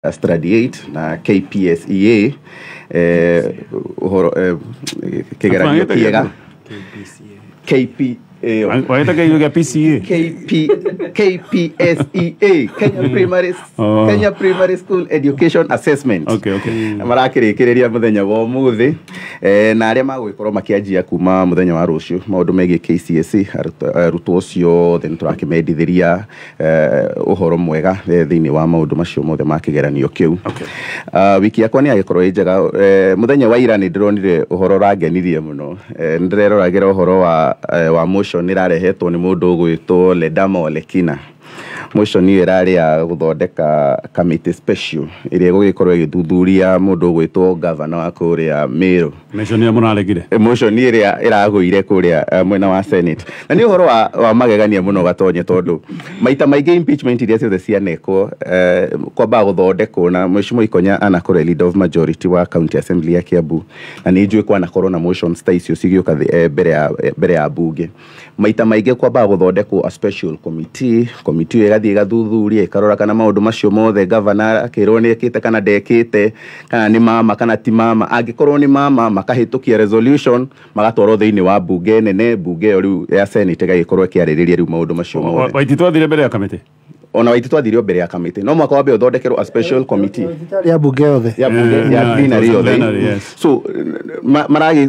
Study 8 na KPSEA, ũhoro kĩgeranio kĩega KP Waita kĩgerio gĩa PCA. KP KPSEA, Kenya Primary Kenya Primary School Education Assessment. Marakĩrĩkĩrĩria mũthenya wa ũmũthĩ, na arĩa magũgĩkorwo makĩanjia kuma mũthenya wa rũciũ maũndũ megiĩ KCSE, arutwo ciothe nĩ tũrakĩmendithĩria ũhoro mwega thĩinĩ wa maũndũ macio mothe ma kĩgeranio kĩu. Wiki yakwa nĩ yagĩkorwo ĩ njega. Mũthenya wa ira nĩ ndĩronire ũhoro ũrangenirie mũno. Nĩ ndĩreroragĩra ũhoro wa motion ĩrarehetwo nĩ mũndũ ũgwĩtwo Ledama Olekina. Motion ĩyo ĩrarĩ ya gũthondeka committee special ĩrĩa ĩgũgĩkorwo ĩgĩthuthuria mũndũ ũgwĩtwo governor wa kũrĩa Meru. Motion ĩrĩa mũraregire. Motion ĩrĩa ĩragũire kũrĩa mwena wa Senate. Na nĩ ũhoro wa magegania mũno, Gatonye, tondũ maita maingĩ impeachment iria ciothe cianekwo, kwambaga gũthondekwo, na Mheshimiwa Ikonya anakorwo leader of majority wa County Assembly ya Kiambu, na nĩ njũĩ kwanakorwo na motions ta icio cigĩũka mbere ya bunge. Maita maingĩ kwambaga gũthondekwo a special committee. Committee ĩyo ĩgathiĩ ĩgathuthuria, ĩkarora kana maũndũ macio mothe governor akĩrwo nĩ ekĩte kana ndekĩte, kana nĩ mama kana ti mama. Angĩkorwo nĩ mama, makahĩtũkia resolution, magatwarwo thĩinĩ wa bunge nene. Bunge ĩyo rĩu ya Senate ĩgagĩkorwo ĩkĩarĩrĩria rĩu maũndũ macio mothe. Waititu athire mbere ya kamĩtĩ. Ona Waititu athirio mbere ya kamĩtĩ, no mwaka wambe ũthondekerwo a special committee. Ya bunge yothe. Ya bunge ya plenary it was yothe. Plenary, yes. So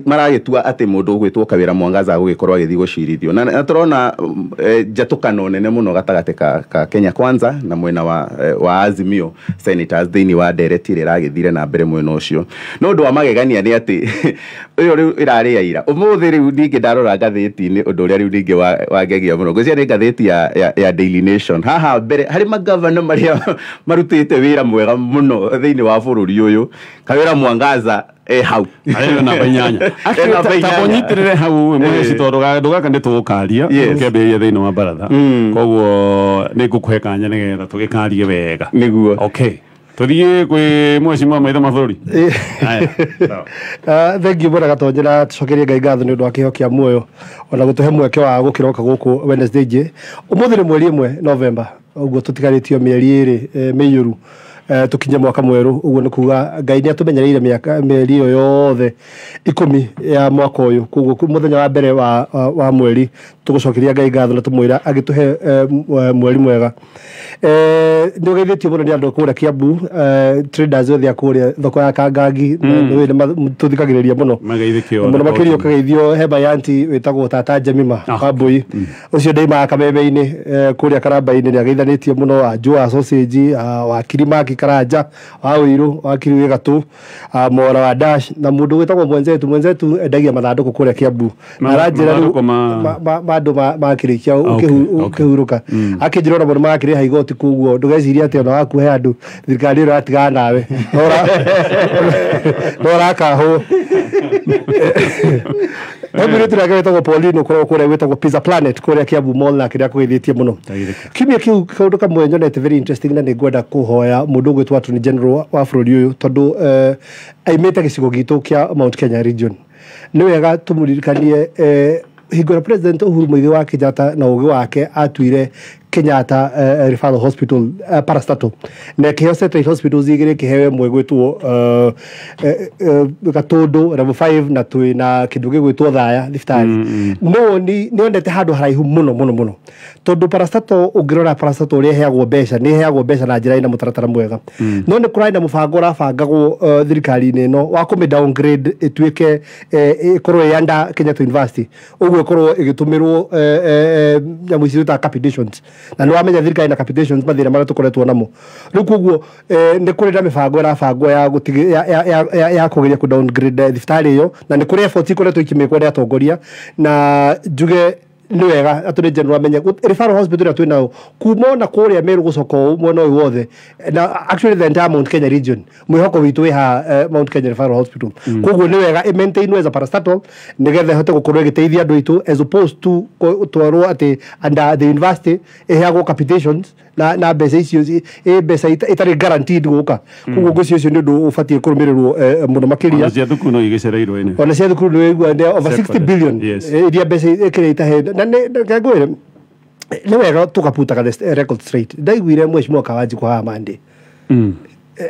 maragĩtua atĩ mũndũ ũgwĩtwo Kawĩra Mwangaza agũgĩkorwo agĩthiĩ gũcirithio, na tũrona njatũkano nene mũno gatagatĩ ka Kenya Kwanza na mwena wa Azimio senators thĩinĩ wa ndereti ĩrĩa ĩragĩthire na mbere mwena ũcio. No ũndũ wa magegania nĩ atĩ ĩyo rĩu ĩrarĩ ya ira. Ũmũthĩ rĩu ningĩ ndarora ngathĩti-inĩ, ũndũ ũrĩa rĩu ningĩ wangegia mũno, ngwĩciria nĩ ngathĩti ya Daily Nation, haha mbere harĩ magavana marĩa marutĩte wĩra mwega mũno thĩinĩ wa bũrũri ũyũ, Kawĩra Mwangaza e hau. Arĩ namba 8. E namba Tamba 8. ũnyitĩrĩre hau, Mũheci, tondũ kaũndũ gaka nĩ tũgũkaria tũkĩambĩrĩria thĩinĩ wa baratha. Koguo nĩ ngũkũhe kanya nĩgetha tũgĩkarie wega. Nĩguo. Okay, tũthiĩ kwĩ mheshimiwa maitho ma bũrũri. Haya, sawa. Thank you mũno, Gatonye, na tũcokerie Ngai ngatho nĩ ũndũ wa kĩheo kĩa muoyo ona gũtũhe mweke wa gũkĩroka gũkũ Wednesday ingĩ. Ũmũthĩ nĩ mweri 1 November, ũguo tũtigarĩtio mĩeri 2 mĩiyũru tũkinye mwaka mwerũ. Ũguo nĩ kuga Ngai nĩ atũmenyereire mĩaka mĩeri ĩyo yothe 10 ya mwaka ũyũ. Koguo mũthenya wa mbere wa mweri tũgũcokeria Ngai ngatho na tũmwĩra agĩtũhe mweri mwega. Nĩ ũgeithĩtio mũno nĩ andũ kũrĩa Kiambu, traders othe a kũrĩa thoko ya Kangangi, nĩ tũthikagĩrĩria mũno. Mageithĩke othe. Mũno makĩria ũkageithio he mayanti wĩtagwo Tata Jemima Wambui, ũcio ndaimaga kameme-inĩ kũrĩa Karamba-inĩ, nĩ ageithanĩtie mũno, wa Njũa sausage, wa Kirimaki Karanja wa Ũirũ, wa Kiri wĩ gatũ, Mora wa Dash, na mũndũ wĩtagwo Mwenzetu. Mwenzetu endagia mathandũkũ kũrĩa Kiambu. Na aranjĩra rĩu Mathandũkũ ma andũ makĩrĩkia ũkĩhurũka, akĩnjĩra ona mũndũ marakĩrĩha igoti. Koguo ndũgecirie atĩ ona waku he andũ thirikari ĩyo ĩratigana nawe, no ũrakahwo. He mũirĩtu nake wĩtagwo Pauline ũkoragwo kũrĩa wĩtagwo Pizza Planet kũrĩa Kiambu Mall, nake nĩ akũgeithĩtie mũno. Ndageithĩka. Kiumia kĩu kaũndũ kamwe nyonete very interesting, na nĩ ngwenda kũhoya mũndũ ũgwĩtwo Attorney General wa bũrũri ũyũ, tondũ aimĩte gĩcigo gitũ kĩa Mount Kenya region, nĩ wega tũmũririkanie hingo ĩrĩa President Uhuru Muigai wa Kenyatta na ũgĩ wake atuire Kenyatta Referral Hospital parastatal na ĩkĩheo satellite hospitals igĩrĩ, ĩkĩheo ĩmwe ĩgwĩtwo Gatũndũ level 5, na twĩ na kĩndũ gĩgwĩtwo Thaya thibitarĩ. No nĩ ondete handũ haraihu mũno mũno mũno, tondũ parastatal, ũngĩrora parastatal ũrĩa ĩheagwo mbeca, nĩ ĩheagwo mbeca na njĩra ĩna mũtaratara mwega, no nĩ kũrarĩ na mũbango ũrabangagwo thirikari-inĩ ĩno wa kũmĩ downgrade ĩtuĩke ĩkorwo ĩ under Kenyatta University, ũguo ĩkorwo ĩgĩtũmĩrwo nyamũ ici twĩtaga capitations, na nĩ wamenya thirikari na capitations mathĩna marĩa tũkoretwo namo rĩu. Koguo nĩ kũrĩ na mĩbango ĩrabangwo ya gũtigi ya kũgeria kũ downgrade thibitarĩ ĩyo, na nĩ kũrĩ effort ikoretwo ikĩmĩkwo nĩ atongoria, na njuge nĩ wega Attorney General amenye referral hospital ĩrĩa twĩnayo kuma ona kũrĩa Meru gũcoka ũũ mwena ũyũ wothe, na actually the entire Mount Kenya region, mwĩhoko witũ wĩ haha Mount Kenya Referral Hospital. Koguo nĩ wega ĩ maintain as a parastatal nĩgetha ĩhote gũkorwo ĩgĩteithia andũ aitũ, as opposed to gũtwarwo atĩ under the university ĩheagwo capitations na mbeca icio ĩ mbeca ĩtarĩ guaranteed gũka. Koguo ngwĩciria ũcio nĩ ũndũ ũbatiĩ kũrũmĩrĩrwo mũno makĩria. Ona cia thukuru no igĩcereirwo ĩnĩ. Ona cia thukuru nĩ wĩigua nĩ over 60 Separate. billion iria mbeca ĩkĩrĩa itahe, na nĩ ngwĩre nĩ wega tũkaputaga the record straight. Ndaiguire Mheshimiwa Kawanjikũ haha Monday.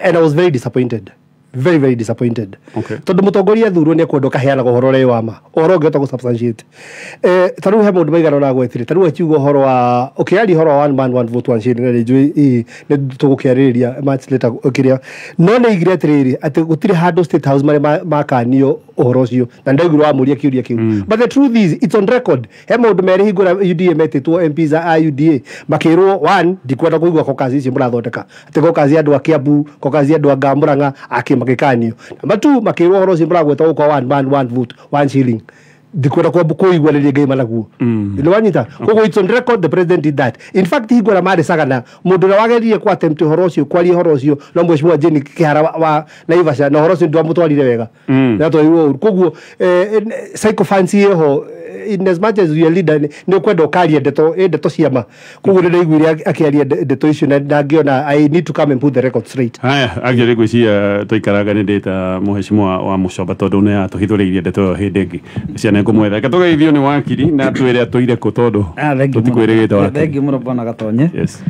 And I was very disappointed. Very, very disappointed. Okay. Tondu mutongoria thurwo ni ekwenda kaheanaga uhoro ũrĩa wa ma ũhoro ũngĩhota gũ substantiate. Ta rĩu he maũndũ maigana ũna agwetire. Ta rĩu akiuga ũhoro wa ũkĩaria ũhoro wa one man one vote one shilling, na nĩnjũĩ nĩ tũgũkĩarĩrĩria much later kĩrĩa, no nĩ aigire atĩrĩrĩ atĩ gũtirĩ handũ State House marĩ makanio ũhoro ũcio, na ndaiguire wamũria kĩũria kĩu. But the truth is it's on record. He maũndũ merĩ hingo ĩrĩa UDA metĩtwo MPs a UDA makĩrwo, one, ndikwenda kũigua caucus icio mũrathondeka, atĩ caucus ya andũ a Kiambu, caucus ya andũ a Murang'a magĩkanio. Number two, makĩrwo ũhoro ũcio mũragweta gũkwa one man one vote one shilling, ndikwenda kũiguanĩria Ngai managuo. Nĩ wanyita? Koguo it's on record the president did that. In fact, hingo ĩrĩa marĩ Sagana, mũndũ ũrĩa wageririe kwa attempt ũhoro ũcio, kwaria ũhoro ũcio no Mheshimiwa Jane Kihara wa Naivasha, na ũhoro ũcio ndwamũtwarire wega. Nĩatwarirwo ũru. Koguo sycophancy ĩho, in as much as you are leader, nĩ ũkwenda ũkaria ndeto cia ma. Koguo nĩ ndaiguire akĩaria ndeto icio na ngĩona I need to come and put the record straight. Haya, actually ngwĩciria twaikaraga nĩ ndĩta Mheshimiwa wa Mũcoba tondũ nĩ atũhithũrĩirie ndeto ĩyo hĩndĩ ĩngĩ. Ciana ngũmwetha. Reke tũgeithio nĩ wakiri na twĩre atũire kũ tondũ tũtikwĩrĩgĩte wakiri. Thengiũ mũno bwana Gatonye. Yes.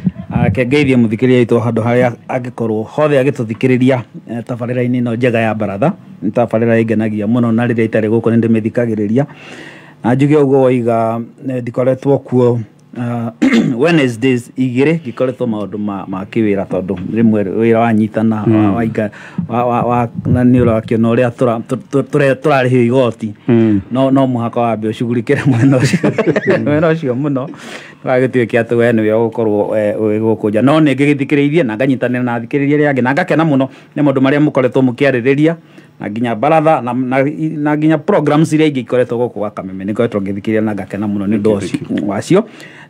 Ke ngeithie mũthikĩrĩria witũ handũ harĩa angĩkorwo hothe agĩtũthikĩrĩria tabarĩra-inĩ ĩno njega ya baratha. Nĩ tabarĩra ĩngenagia mũno na rĩrĩa itarĩ gũkũ nĩ ndĩmĩthikagĩrĩria. Na njuge ũguo waiga ndikoretwo kuo Wednesdays igĩrĩ ngĩkoretwo maũndũ ma kĩwĩra tondũ rĩmwe wĩra wanyitana na nĩ ũrakĩona ũrĩa tũrarĩhio igoti, no mũhaka wambe ũcugurikĩre mwena ũcio mũno ndũgagĩtuĩke atĩ we nĩwe ũgũkorwo wĩ gũkũ nja. No nĩ ngĩgĩthikĩrĩirie na nganyitanĩra na athikĩrĩria arĩa angĩ na ngakena mũno nĩ maũndũ marĩa mũkoretwo mũkĩarĩrĩria na nginya baratha na nginya programs iria ingĩ ikoretwo gũkũ gwa Kameme. Nĩ ngoretwo ngĩthikĩrĩria na ngakena mũno nĩ ũndũ ũcio wacio,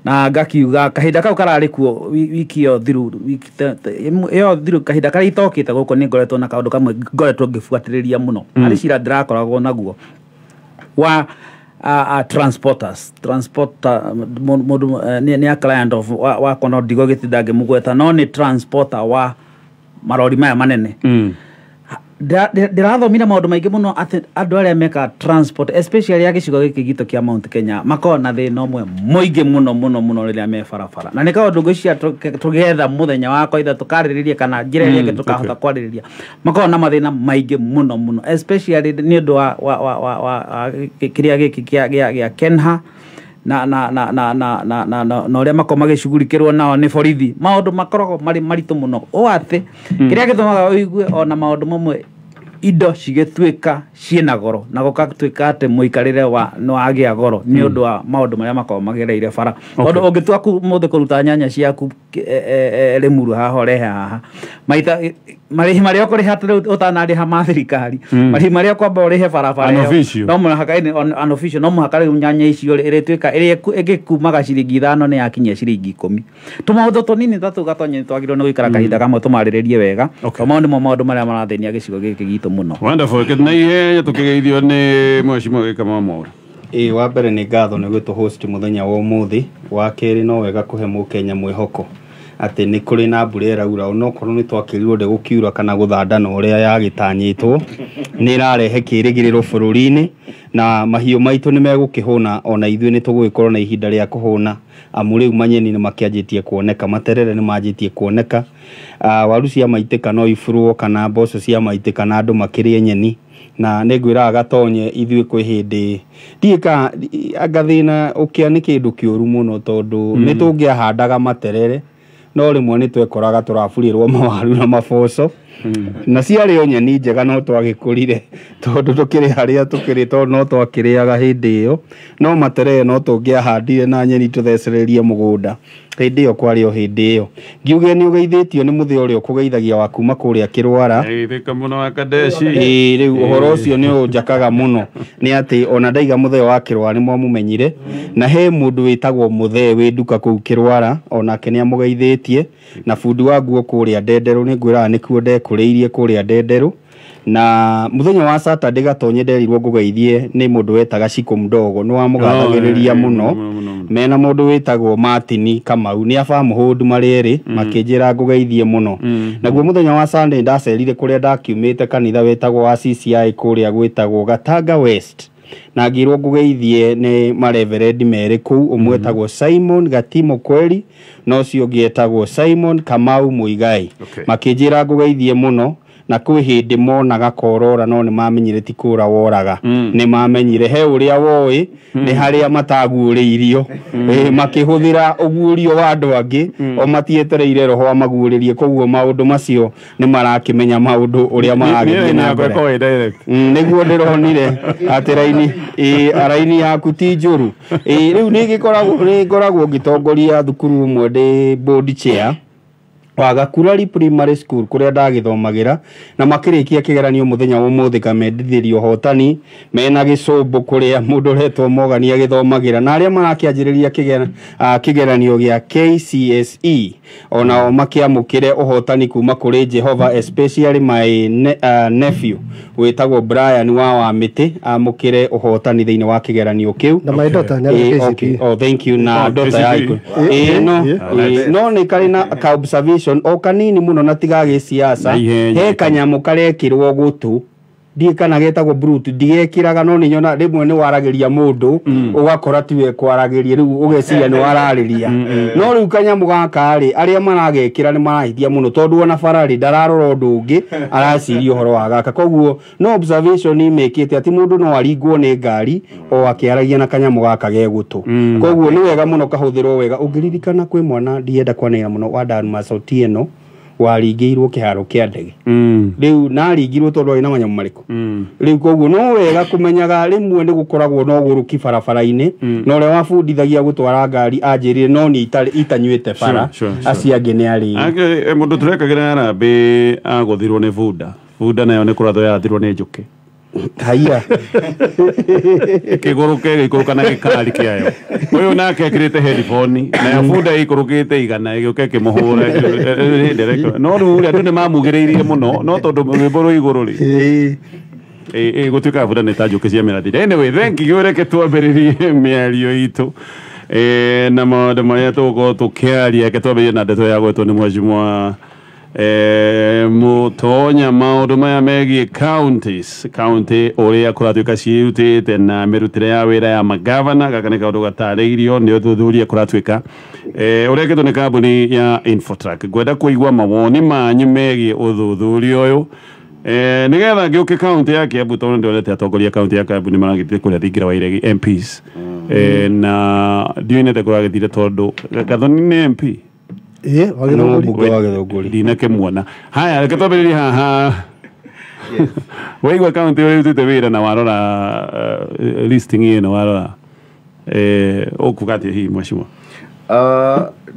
na ngakiuga kahinda kau kararĩ kuo wiki ĩyo thiru, ĩyo thiru kahinda karĩa itokĩte gũkũ nĩ ngoretwo na kaũndũ kamwe ngoretwo ngĩbuatĩrĩria mũno. Harĩ cira ndĩrakoragwo naguo wa transporters, transporter mũndũ nĩ a client of wakwa, no ndigũgĩtinda ngĩmũgweta, no nĩ transporter wa marori maya manene. Ndĩrathomire maũndũ maingĩ mũno atĩ andũ arĩa mekaga transport especially a gĩcigo gĩkĩ gitũ kĩa Mount Kenya makoragwo na thĩna ũmwe mũingĩ mũno mũno mũno rĩrĩa me barabara, na nĩ kaũndũ ngwĩciria tũgĩetha mũthenya wa kwaitha tũkarĩrĩria kana njĩra ĩrĩa ĩngĩ tũkahota kwarĩrĩria. Makoragwo na mathĩna maingĩ mũno mũno especially nĩ ũndũ wa kĩrĩa gĩkĩ gĩa Kenha na na na na na na na na ũrĩa makoragwo magĩcugurikĩrwo nao nĩ borithi. Maũndũ makoragwo marĩ maritũ mũno ũũ atĩ kĩrĩa gĩtũmaga ũigue ona maũndũ mamwe indo cigĩtuĩka ciĩna goro na gũgatuĩka atĩ mũikarĩre wa nĩ wagĩa goro nĩ ũndũ wa maũndũ marĩa makoragwo magereire bara. Tondũ ũngĩtua mũthĩ kũruta nyanya ciaku Rĩmuru haha ũrehe haha, maita marĩhi marĩa ũkũrĩha rĩu ũtanarĩha ma thirikari, marĩhi marĩa ũkwamba ũrĩhe barabara ĩyo no mũhaka unofficial, no mũhaka rĩu nyanya icio ĩrĩtuĩka ĩrĩa ĩngĩkumaga ciringi 5 nĩ yakinyia ciringi 10. Tũmaũndũ tũnini ta tũu Gatonye nĩ twagĩrĩirwo nĩ gũikara kahinda kamwe tũmarĩrĩrie wega, tondũ mau nĩmo maũndũ marĩa marathĩnia gĩcigo gĩkĩ gitũ mũno. Wonderful. Na ihenya tũkĩgeithio nĩ Mheshimiwa Gĩkama Mwaura. Ĩĩ, wa mbere nĩ ngatho nĩ gwĩtũ host mũthenya wa ũmũthĩ. Wa kerĩ no wega kũhe mũkenya mwĩhoko atĩ nĩ kũrĩ na mbura ĩraura, onokorwo nĩ twakĩrirwo ndĩgũkiura kana gũthandana ũrĩa yagĩtanyĩtwo, nĩ ĩrarehe kĩrĩgĩrĩro bũrũri-inĩ na mahiũ maitũ nĩ megũkĩhũna, ona ithuĩ nĩ tũgũgĩkorwo na ihinda rĩa kũhũna, amu rĩu manyeni nĩ makĩanjĩtie kuoneka, materere nĩ manjĩtie kuoneka, waru cia maitĩka no iburwo kana mboco cia maitĩka na andũ makĩrĩe nyeni. Na nĩ ngwĩraga Gatonye ithuĩ kwĩ hĩndĩ ndiũĩ kana anga thĩna ũkĩa nĩ kĩndũ kĩũru mũno, tondũ nĩ tũngĩahandaga materere no rĩmwe nĩ twekoraga tũraburĩrwo mawaru na maboco, na ciarĩ o nyeni njega no twagĩkũrire tondũ tũkĩrĩ harĩa tũkĩrĩ, tondũ no twakĩrĩaga hĩndĩ ĩyo, no materere no tũngĩahandire na nyeni tũthecererie mũgũnda hĩndĩ ĩyo kwarĩ o hĩndĩ ĩyo. Ngiuge nĩ ũgeithĩtio nĩ mũthĩ ũrĩa ũkũgeithagia wa kuma kũrĩa Kĩrwara. Geithĩka mũno wa Kadeshi. Ĩĩ, rĩu ũhoro ũcio nĩ ũnjakaga mũno nĩ atĩ ona ndaiga mũthee wa Kĩrwara nĩ mwamũmenyire, na he mũndũ wĩtagwo mũthee wĩ nduka kũu Kĩrwara onake nĩ amũgeithĩtie, na bundi wa nguo kũrĩa Ndenderũ nĩ ngwĩraga nĩkuo ndekũrĩirie kũrĩa Ndenderũ. Na mũthenya wa Saturday Gatonye nderirwo ngũgeithie nĩ mũndũ wetaga Shiko Mdogo, nĩ wamũgathagĩrĩria mũno, mena mũndũ wĩtagwo Martin Kamau, nĩ aba mũhũndu marĩ erĩ makĩnjĩra ngũgeithie mũno. Naguo mũthenya wa Sunday ndacerire kũrĩa ndakiumĩte kanitha wetagwo wa CCI kũrĩa gwĩtagwo Gatanga West, Na ngĩrwo ngũgeithie nĩ mareverendi merĩ kũu, ũmwe etagwo Simon Gatimo Kweri na ũcio ũngĩ etagwo Simon Kamau Muigai. Makĩnjĩra ngũgeithie mũno, na kwĩ hĩndĩ monaga korora no nĩ mamenyire ti kũra woraga, nĩ mamenyire he ũrĩa woĩ nĩ harĩa mataguũrĩirio, makĩhũthĩra ũguũrio wa andũ angĩ o matietereire roho amaguũrĩrie. Koguo maũndũ macio nĩ marakĩmenya maũndũ ũrĩa maragĩthiĩ na mbere. Nĩguo ndĩronire atĩ raini raini yaku ti njũru. Rĩu nĩ ngoragwo ngĩtongoria thukuru ũmwe ndĩ board chair wa Gakurari Primary School kũrĩa ndagĩthomagĩra, na makĩrĩkia kĩgeranio mũthenya wa ũmũthĩ kamendithĩrio ũhotani mena gĩcũmbũ kũrĩa mũndũ ũretwo Mogani agĩthomagĩra, na arĩa marakĩanjĩrĩria kĩgeranio gĩa KCSE onao makĩamũkĩre ũhotani kuma kũrĩ Jehova, especially my nephew wĩtagwo Brian wa Wamĩtĩ amũkĩre ũhotani thĩinĩ wa kĩgeranio kĩu. Na my daughter nĩ KCPE. Oh, thank you. Na daughter yaku no nĩ karĩ na ka observation o kanini muno na tiga gĩciaca, he kanyamũ karekĩrwo gũtũ ndiĩ kana getagwo bluetooth, ndigekĩraga no nĩ nyona rĩmwe nĩ waragĩria mũndũ ũgakora tiwe kwaragĩria, rĩu ũgeciria nĩ wararĩria, no rĩu kanyamũ gaka rĩ arĩa maragekĩra nĩ marahithia mũno tondũ ona bara rĩ ndararora ũndũ ũngĩ, araciria ũhoro wa gaka. Koguo no observation mekĩte atĩ mũndũ no aringwo nĩ ngari o akĩaragia na kanyamũ gaka ge gũtũ. Koguo nĩ wega mũno kahũthĩrwo wega. Ũngĩririkana kwĩ mwana ndienda kwanĩrĩra mũno wa Dalmas Otieno waringĩirwo kĩharo kĩa ndege, rĩu naringirwo tondũ arĩ na manyamũ marĩkũ. Rĩu koguo no wega kũmenyaga rĩmwe nĩ gũkoragwo na ũgũrũki barabara-inĩ, na ũrĩa wabundithagia gũtwara ngari anjĩrire no niĩ itanyuĩte bara, acio angĩ nĩ arĩi. Mũndũ tũrekagĩra harambĩ agũthirwo nĩ bunda, bunda nayo nĩ kũrathwo yarathirwo nĩ njũkĩ. Haiya kĩgũrũke gĩikũrũka na gĩkari kĩayo. Ũyũ nake ekĩrĩte headphone nayo bunda ĩikũrũkĩte igana ĩgĩũka ĩkĩmũhũra. No rĩu andũ nĩ mamugĩrĩirie mũno, no tondũ rwĩmbo rwĩ igũrũ rĩ gũtuĩkaga bunda nĩ ta njũkĩ cia mĩrathire. Anyway, thank you, reke twambĩrĩrie mĩario itũ na maũndũ marĩa tũgũkorwo tũkĩaria. Reke twambĩrĩrie na ndeto ya gwetwo nĩ mheshimiwa Mutonya, maũndũ maya megiĩ counties, county ũrĩa kũratuĩka ciĩrutĩte na mĩrutĩre ya wĩra ya magavana. Gaka nĩ kaũndũ gatarĩirio nĩ ũthuthuria kũratuĩka ũrekĩtwo nĩ kambuni ya Infotrack. Ngwenda kũigua mawoni manyu megiĩ ũthuthuria ũyũ nĩgetha ngĩũke county ya Kiambu, tondũ ndĩronete atongoria county ya Kiambu nĩ maragĩthire kũrĩa thingira wa iregi MPs, na ndiũĩ kũragĩthire tondũ Gathoni nĩ MP ndinakĩmuona. Haya, reke twambĩrĩrie haha. Waigua county ũrĩa ĩrutĩte wĩra na warora listing ĩno, warora ũkuga atĩa hihi mheshimiwa?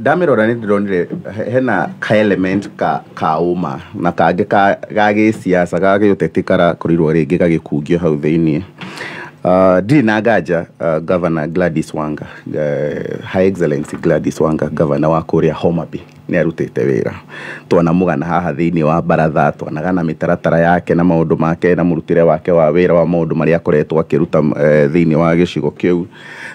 Ndamĩrora nĩ ndĩronire hena ka element ka ũma na kangĩ ga gĩciaca ga gĩũteti karakorirwo rĩngĩ gagĩkungio hau thĩiniĩ. Ndirĩ na nganja Governor Gladys Wanga, High Excellency Gladys Wanga, Governor wa kũrĩa Homa Bay nĩ arutĩte wĩra. Twanamũgana haha thĩiniĩ wa baratha, twanagana mĩtaratara yake na maũndũ make na mũrutĩre wake wa wĩra wa maũndũ marĩa akoretwo akĩruta thĩiniĩ wa gĩcigo kĩu.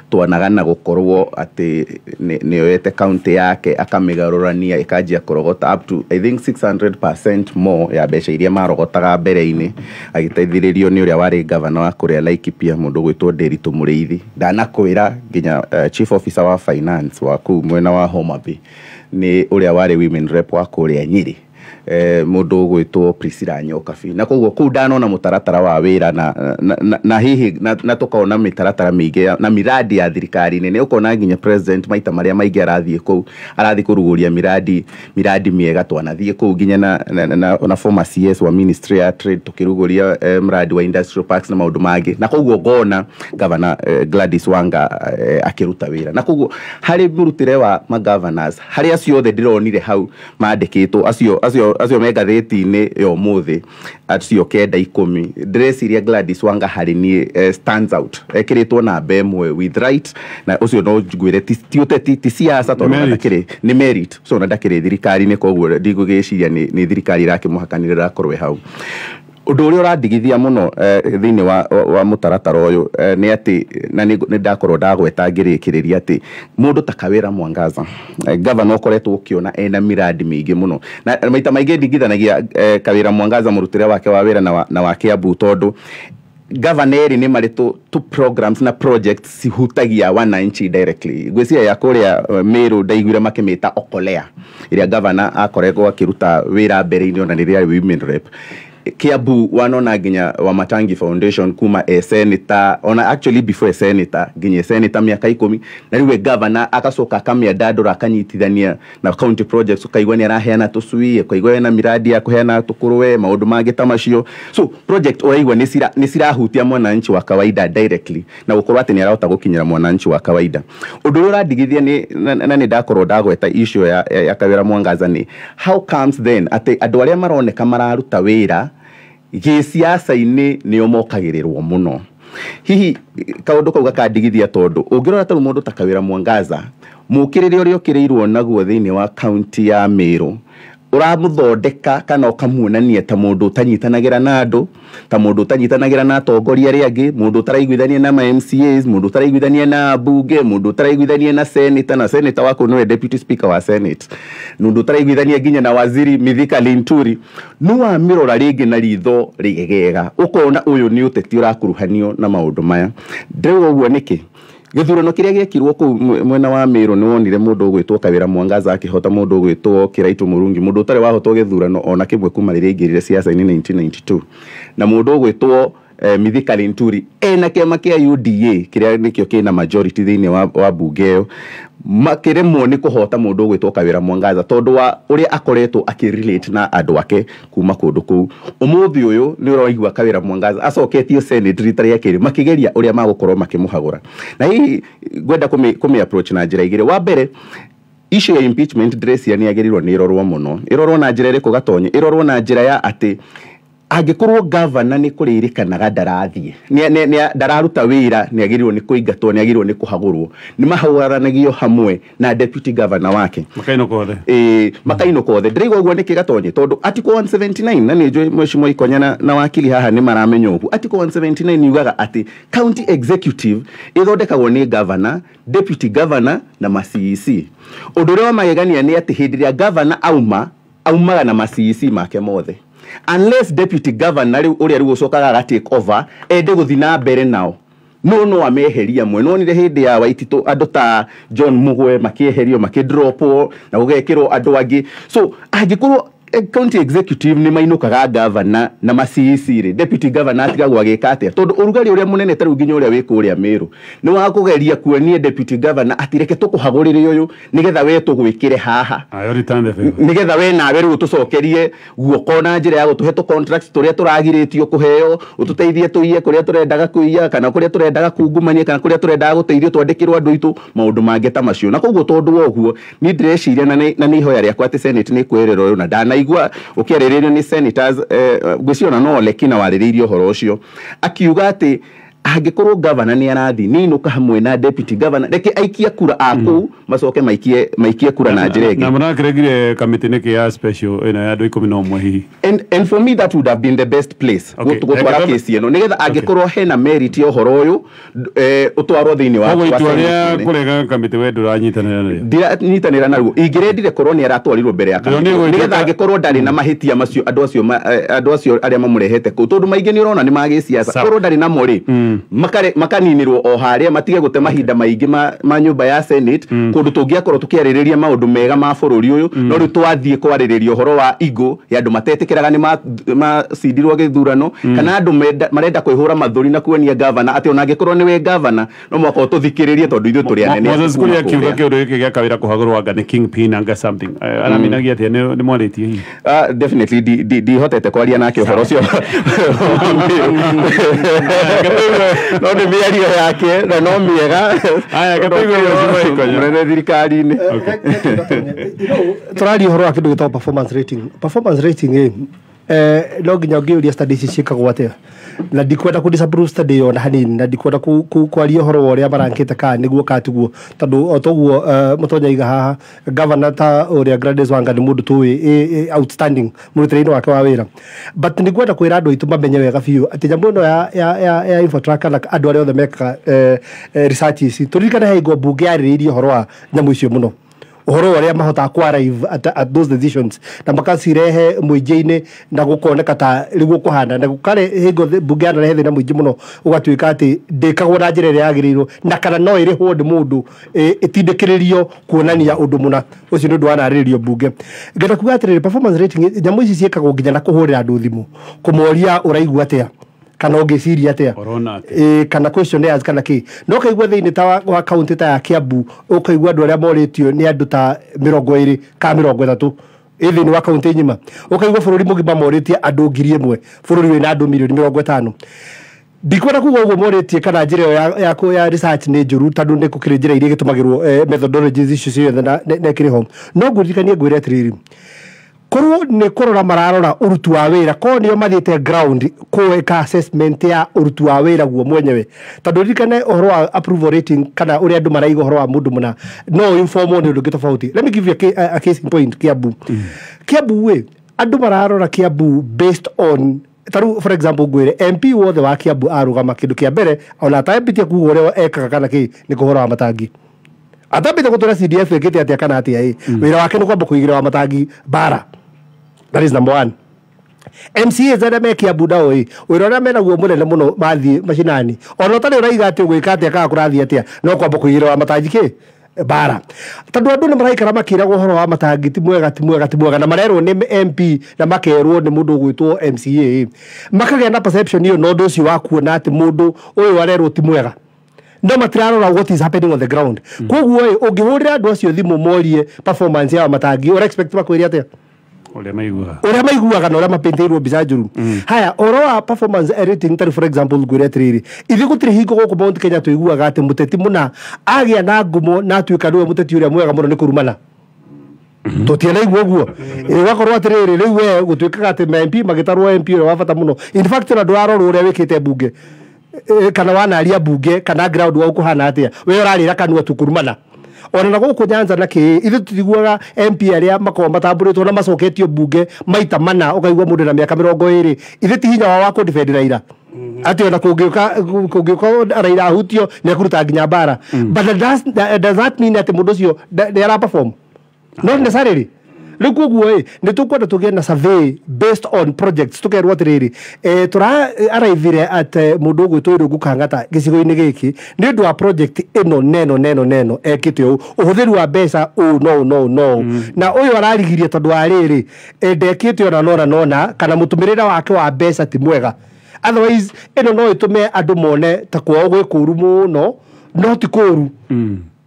Twanagana gũkorwo atĩ nĩ oyete county yake akamĩgarũrania ĩkanjia kũrogota up to I think 600% more ya mbeca iria marogotaga mbere-inĩ, agĩteithĩrĩrio nĩ ũrĩa warĩ governor wa kũrĩa Laikipia mũndũ gwĩtwo Nderitu Mũrĩithi. Ndanakwĩra nginya chief officer wa finance wa kũu mwena wa Homa Bay nĩ ũrĩa warĩ women rep wa kũrĩa Nyĩrĩ, mũndũ ũgwĩtwo Priscilla Nyokabi. Na koguo kũu ndanona mũtaratara wa wĩra na hihi na tũkona mĩtaratara mĩingĩ na miradi ya thirikari nene. Ũkona nginya president maita marĩa maingĩ arathiĩ kũu, arathiĩ kũrugũria miradi mĩega. Twanathiĩ kũu nginya na former CS wa Ministry ya Trade tũkĩrugũria mradi wa industrial parks na maũndũ mangĩ. Na koguo ngona Governor Gladys Wanga akĩruta wĩra. Na koguo harĩ mũrutĩre wa magovernors, harĩ acio othe ndĩronire hau mandĩkĩtwo, acio me ngathĩti-inĩ ya ũmũthĩ, acio 9 10, ndĩreciria Gladys Wanga harĩ niĩ stands out, ekĩrĩtwo namba ĩmwe with right. Na ũcio no ngwĩre ti ũteti, ti siasa, tondũ ndakĩrĩ nĩ merit, ũcio ona ndakĩrĩ thirikari-inĩ, koguo ndigũgĩciria nĩ thirikari ĩrakĩmũhakanĩrĩra akorwo hau. Ũndũ ũrĩa ũrandigithia mũno thĩinĩ wa mũtaratara ũyũ nĩ atĩ, na nĩ ndakorwo ndagweta ngĩrĩkĩrĩria atĩ mũndũ ta Kawĩra Mwangaza, governor ũkoretwo ũkĩona ena miradi mĩingĩ mũno, na maita maingĩ ndingithanagia Kawĩra Mwangaza mũrutĩre wake wa wĩra na wa Kiambu, tondũ Governor nĩ marĩ tu programs na projects cihutagia wananchi directly. Ngwĩciria ya kũrĩa Meru ndaiguire makĩmĩta Okolea, ĩrĩa governor akoretwo akĩruta wĩra mbere-inĩ ona rĩrĩa arĩ women rep. Kiambu wanona nginya Wamatangi Foundation kuma e senator, ona actually before e senator, nginya e senator mĩaka 10, na rĩu e governor agacoka akamĩandandũra akanyitithania na county projects, ũkaigua nĩ araheana tũcui, ũkaigua ena miradi ya kũheana tũkũrwe, maũndũ mangĩ ta macio. So project ũraigua nĩ cirahutia mwananchi wa kawaida directly, na gũkorwo atĩ nĩ arahota gũkinyĩra mwananchi wa kawaida. Ũndũ ũrĩa ũrandigithia nĩ na nĩ ndakorwo ndagweta issue ya Kawĩra Mwangaza nĩ how comes then atĩ andũ arĩa maroneka mararuta wĩra gĩciaca-inĩ nĩo mokagĩrĩrwo mũno. Hihi kaũndũ kau gakandigithia tondũ ũngĩrora ta rĩu mũndũ ta Kawĩra Mwangaza, mũkĩrĩre ũrĩa ũkĩrĩirwo naguo thĩinĩ wa kaunti ya Meru, ũramũthondeka kana ũkamuonania ta mũndũ ũtanyitanagĩra na andũ, ta mũndũ ũtanyitanagĩra na atongoria arĩa angĩ, mũndũ ũtaraiguithania na ma MCAs, mũndũ ũtaraiguithania na ambunge, mũndũ ũtaraiguithania na senator, na senator waku nĩwe deputy speaker wa senate, mũndũ ũtaraiguithania nginya na waziri Mithika Linturi. Nĩ wamĩrora rĩngĩ na ritho rĩgegega, ũkona ũyũ nĩ ũteti ũrakuruhanio na maũndũ maya. Ndĩrauga ũguo nĩkĩ? Gĩthurano kĩrĩa gĩekirwo kũu mwena wa Meru nĩ wonire mũndũ ũgwĩtwo Kawĩra Mwangaza akĩhota mũndũ ũgwĩtwo Kĩraitũ Mũrungi, mũndũ ũtarĩ wahotwo gĩthurano ona kĩmwe kuma rĩrĩa aingĩrire siasa-inĩ 1992, na mũndũ ũgwĩtwo Mithika Linturi ena kĩama kĩa UDA kĩrĩa nĩkĩo kĩna majority thĩinĩ wa bunge ĩyo, makĩremwo nĩ kũhota mũndũ ũgwĩtwo Kawĩra Mwangaza tondũ wa ũrĩa akoretwo akĩrelate na andũ ake kuma kũndũ kũu. Ũmũthĩ ũyũ nĩ ũraigua Kawĩra Mwangaza acoketio Senate rita rĩa kerĩ, makĩgeria ũrĩa magũkorwo makĩmũhagũra. Na hihi ngwenda kũmĩ approach na njĩra igĩrĩ. Wa mbere, issue ya impeachment ndĩreciria nĩ yagĩrĩirwo nĩ ĩrorwo mũno. Ĩrorwo na njĩra ĩrĩkũ Gatonye? Ĩrorwo na njĩra ya atĩ angĩkorwo governor nĩ kũrĩrĩkanaga ndarathiĩ, ndararuta wĩra, nĩ agĩrĩirwo nĩ kũingatwo, nĩ agĩrĩirwo nĩ kũhagũrwo, nĩ mahũranagio hamwe na deputy governor wake, makainũka othe. Ĩĩ, makainũka othe. Ndĩraigua ũguo nĩkĩ Gatonye? Tondũ article 179, na nĩ njũĩ mheshimiwa Ikonya na wakili haha nĩ maramenya ũguo, article 179 yugaga atĩ county executive ĩthondekagwo nĩ governor, deputy governor na ma CEC. Ũndũ ũrĩa wa magegania nĩ atĩ hĩndĩ ĩrĩa governor auma, aumaga na ma CEC make mothe, unless deputy governor rĩu ũrĩa rĩu ũcokaga aga take over ende gũthiĩ na mbere nao, no ameheria mwe. No nire hĩndĩ ya Waititũ andũ ta John Mugwe makĩeherio, makĩdropwo na gũgekĩrwo andũ angĩ. So angĩkorwo county executive nĩ mainũkaga governor na ma CEC rĩ, deputy governor atigagwo agĩka atĩa? Tondũ ũrugarĩ ũrĩa mũnene ta rĩu nginya ũrĩa wĩ kũrĩa Meru nĩ wa kũgeria kuonia deputy governor atĩ reke tũkũhagũrĩre ũyũ nĩgetha we tũgwĩkĩre haha, Ayo, return the favor. Nĩgetha we nawe rĩu ũtũcokerie guoko na njĩra ya gũtũhe tũ contracts tũrĩa tũragirĩtio kũheo, ũtũteithie tũiye kũrĩa tũrendaga kũiya, kana kũrĩa tũrendaga kungumania, kana kũrĩa tũrendaga gũteithio twandĩkĩrwo andũ aitũ, maũndũ mangĩ ta macio. Na koguo tondũ wa ũguo niĩ ndĩreciria na nĩ ihoya rĩakwa atĩ Senate nĩ ĩkweherera ũyũ, na ndanaigua ũkĩarĩrĩrio nĩ senators, ngwĩciria ona no Lekina warĩrĩirie ũhoro ũcio akiuga atĩ angĩkorwo governor nĩ arathiĩ nĩ inũka hamwe na deputy governor, reke aikie kura a kũu macoke maikie kura na njĩra ĩngĩ. Na mũrakĩregire kamĩtĩ nĩkĩ ya special ĩno ya andũ 11 hihi? And for me that would have been the best place gũtwara kesi ĩno, nĩgetha angĩkorwo hena merit ya ũhoro ũyũ, ũtwarwo thĩinĩ wa Koguo wa itua Senate rĩa nene. kũrega kamĩtĩ we ndũranyitanĩra narĩo? Ndiranyitanĩra naruo. Ingĩrendire korwo nĩ aratwarirwo mbere ya Ndĩrona kamĩtĩ, nĩ nĩgetha gũgĩtuĩka- angĩkorwo ndarĩ na mahĩtia macio, andũ acio arĩa mamũrehete kũu, tondũ maingĩ nĩ ũrona nĩ ma gĩciaca, korwo ndarĩ namo rĩ, makaninĩrwo o harĩa, matige gũte mahinda maingĩ ma nyũmba ya Senate, kũndũ tũngĩakorwo tũkĩarĩrĩria maũndũ mega ma bũrũri ũyũ. No rĩu twathiĩ kwarĩrĩria ũhoro wa igo ya andũ matetĩkĩraga nĩ macindirwo gĩthurano, kana andũ marenda kwĩhũra mathũri na kuonia governor atĩ ona angĩkorwo nĩwe governor no mũhaka ũtũthikĩrĩrie tondũ ithuĩ tũrĩ anene Moses kuma Kuria akiuga kũrĩa. kĩũndũ gĩkĩ gĩa Kawĩra kũhagũrwo anga nĩ kingpin anga something. Araminagia atĩa? Nĩ mwarĩtie hihi? Definitely ndihotete kwaria nake ũhoro ũcio, no nĩ mĩario yake na no mĩega. Aya, reke tũigue Mheshimiwa Ikonya. Mũnene thirikari-inĩ. Tũraria ũhoro wa kĩndũ gĩtagwo performance rating. Performance rating ĩ, no nginya ũngĩũria study ici ciĩkagwo atĩa, na ndikwenda kũ disapprove study ĩyo ona hanini, na ndikwenda kwaria ũhoro wa ũrĩa marankĩte kana nĩguo kana tiguo, tondũ o toguo mũtonya iga haha, governor ta ũrĩa Gladys Wanga nĩ mũndũ tũĩ outstanding mũrutĩre-inĩ wake wa wĩra. But nĩ ngwenda kwĩra andũ aitũ mamenye wega biũ atĩ nyamũ ĩno ya Infotrack na andũ arĩa othe mekaga research ici, tũririkane he hingo mbunge yarĩrĩirie ũhoro wa nyamũ icio mũno. Ũhoro wa ũrĩa mahotaga ku arrive at those decisions na makacirehe mũingĩ-inĩ na gũkoneka ta rĩguo kũhana na gũkarĩ hingo mbunge yanarehe thĩna mũingĩ mũno, ũgatuĩka atĩ ndĩkagwo na njĩra ĩrĩa yagĩrĩirwo na kana no ĩrĩhwo nĩ mũndũ ĩtindĩkĩrĩrio kuonania ũndũ mũna. Ũcio nĩ ũndũ wanarĩrĩrio mbunge. Ngenda kuga atĩrĩrĩ, performance rating nyamũ ici ciĩkagwo nginya na kũhũrĩra andũ thimũ kũmoria ũraigua atĩa kana ũngĩciria atĩa, kana questionnaires kana kĩ. No kaigua thĩinĩ ta wa county ta ya Kiambu, ũkaigua andũ arĩa morĩtio nĩ andũ ta 20 ka 30 ĩ thĩinĩ wa county ng'ima. Ũkaigua bũrũri mũgima morĩtie andũ 1,000, bũrũri wĩna andũ mirioni 50. Ndikwenda kuga ũguo morĩtie kana njĩra ĩyo ya research nĩ njũru, tondũ nĩ gũkĩrĩ njĩra iria igĩtũmagĩrwo, methodologies icio ciothe na ĩkĩrĩ ho. No ngũririkanie ngwĩre atĩrĩrĩ, korwo nĩ kũrora mararora ũruti wa wĩra, korwo nĩo mathiĩte ground kũĩka assessment ya ũruti wa wĩra guo mwenyewe, tondũ ririkane ũhoro wa approval rating kana ũrĩa andũ maraiga ũhoro wa mũndũ mũna no informwo nĩ ũndũ ũngĩ tofauti. Let me give you a case in point. Kiambu, Kiambu ĩ andũ mararora Kiambu based on taru, for example, ngwĩre MP wothe wa Kiambu arũgama, kĩndũ kĩa mbere ona atambĩtie kuga ũrĩa ekaga kana kĩ nĩ kũhoro wa matangi, atambĩte gũtwĩra CDF ĩkĩte atĩa kana atĩa, ĩ wĩra wake nĩ kwamba kũigĩra wa matangi bara. That is number one. MCAs arĩa me Kiambu nao ĩ wĩra ũrĩa menaguo mũnene mũno mathiĩ macinani, ona ũtarĩ ũraiga atĩ ũgwĩka atĩa kana kũrathiĩ atĩa, no kwamba kũigĩra wa matangi kĩ bara, tondũ andũ nĩ maraikara makĩragwo ũhoro wa matangi ti mwega, ti mwega, ti mwega, na marerwo nĩ MP na makerwo nĩ mũndũ ũgwĩtwo MCA, makagĩa na perception ĩyo na ũndũ ũcio wa kuona atĩ mũndũ ũyũ arerwo ti mwega, no matirarora what is happening on the ground. Koguo ĩ ũngĩhũrĩra andũ acio thimũ morie performance ya matangi, ũra expect makwĩre atĩa? Ũrĩa maiguaga. Ũrĩa maiguaga na ũrĩa mapĩntĩirwo mbica njũru. Haya, ũhoro wa performance rating, tarĩ for example ngwĩre atĩrĩrĩ, ithuĩ gũtirĩ hingo gũkũ Mount Kenya tũiguaga atĩ mũteti mũna agĩa na ngumo na atuĩka nĩwe mũteti ũrĩa mwega mũno nĩ kũrumana. Tũtianaigua ũguo. Ũgakorwo atĩrĩrĩ, rĩu we gũtuĩkaga atĩ ma MP magĩtarwo MP ũrĩa wa bata mũno, in fact ona ndũrarorwo ũrĩa wĩkĩte mbunge kana wanaria mbunge kana ground wa ũkũhana atĩa, we ũrarĩra kanua tu kũrumana. Ona na gũkũ Nyanza na kĩ, ithuĩ tũtiguaga MP arĩa makoragwo matambũrĩtwo na macoketio mbunge maita mana, ũkaigua mũndũ na mĩaka 20, ithuĩ ti hinya wao wa kũ-defend Raila, atĩ ona kũngĩũka Raila ahutio nĩ ekũruta nginya mbara. But that does that mean atĩ mũndũ ũcio nĩ ara perform? Not necessarily. Rĩu koguo ĩ nĩ tũkwenda tũgĩe na survey based on projects, tũkerwo atĩrĩrĩ, tũra arrivire at mũndũ ũgwĩtwo Irũngũ Kang'ata gĩcigo-inĩ gĩkĩ nĩ ũndũ wa project ĩno neno neno neno ekĩte ũũ, ũhũthĩri wa mbeca ũũ no no no, na ũyũ ararigirie tondũ wa rĩrĩ, ndekĩte ona nona nona kana mũtũmĩrĩre wake wa mbeca ti mwega. Otherwise ĩno no ĩtũme andũ mone ta kwao gwĩ kũru mũno, no ti kũru,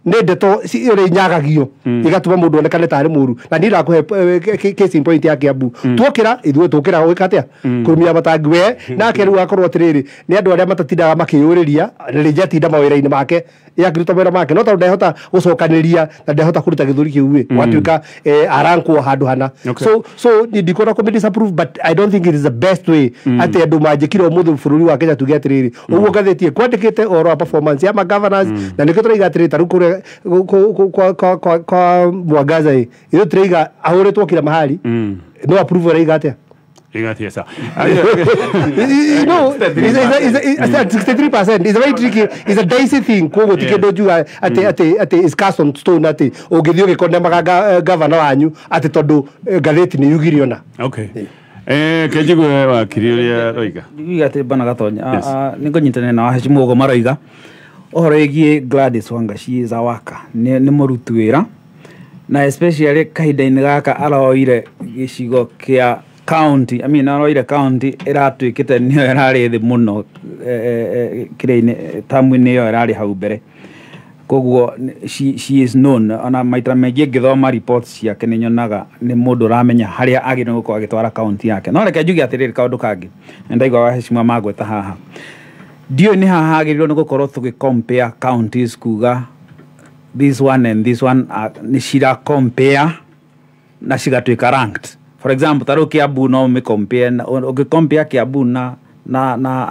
nĩ ndeto ũrĩa inyagagio igatũma mũndũ onekane tarĩ mũru. Na niĩ ndakũhe case in point ya Kiambu. Tuokĩra ithuĩ tũkĩra gwĩka atĩa? Kũrumia matangi. We nake rĩu akorwo atĩrĩrĩ, nĩ andũ arĩa matatindaga makĩyũrĩria, na rĩngĩ atinda mawĩra-inĩ make, akĩruta mawĩra make, no tondũ ndehota gũcokanĩria na ndehota kũruta gĩthũri kĩu ĩ gwatuĩka arankwo handũ hana. So niĩ ndikwenda kũmĩ disapprove, but I don't think it is the best way atĩ andũ manjĩkire ũmũthĩ bũrũri wa Kenya tuge atĩrĩrĩ, ũguo ngathĩti kwandĩkĩte ũhoro wa performance ya ma governors. Na nĩkĩo tũraiga atĩrĩrĩ, ta rĩu kũrĩa kwa Mwangaza ĩ ithuĩ tũraiga ahũrĩtwo kila mahali, no approve raiga atĩa? Igatia sa. It's 63%. It's a very tricky, it's a dicey thing. Koguo ti kĩndũ njuga atĩ is cast on stone atĩ ũngĩthiĩ ũgĩkondemaga gavana wanyu atĩ tondũ ngathĩti nĩ yugire ona. Okay. Kenjigue wakiri ũrĩa roiga. Ndiuga atĩ bana Gatonya, nĩ ngũnyitanĩra na waheshimiwa ũguo maroiga ũhoro wĩgiĩ Gladys Wanga. She is a worker, nĩ mũruti wĩra, na especially kahinda-inĩ gaka aroire gĩcigo kĩa county, I mean, aroire county ĩratuĩkĩte nĩyo ĩrarĩ thĩ mũno kĩrĩa-inĩ tamu-inĩ ĩyo ĩrarĩ hau mbere. Koguo she is known, ona maita maingĩ ngĩthoma reports ciake nĩ nyonaga nĩ mũndũ ũramenya harĩa agĩrĩirwo gũkorwo agĩtwara county yake. No reke njuge atĩrĩrĩ, kaũndũ kangĩ nĩ ndaigua waheshimiwa magweta haha, ndiũĩ nĩ haha hagĩrĩirwo nĩ gũkorwo tũgĩ compare counties, kuga this one and this one nĩ cira compare na cigatuĩka ranked. For example, ta rĩu Kiambu no ũmĩ compare ũngĩ compare Kiambu na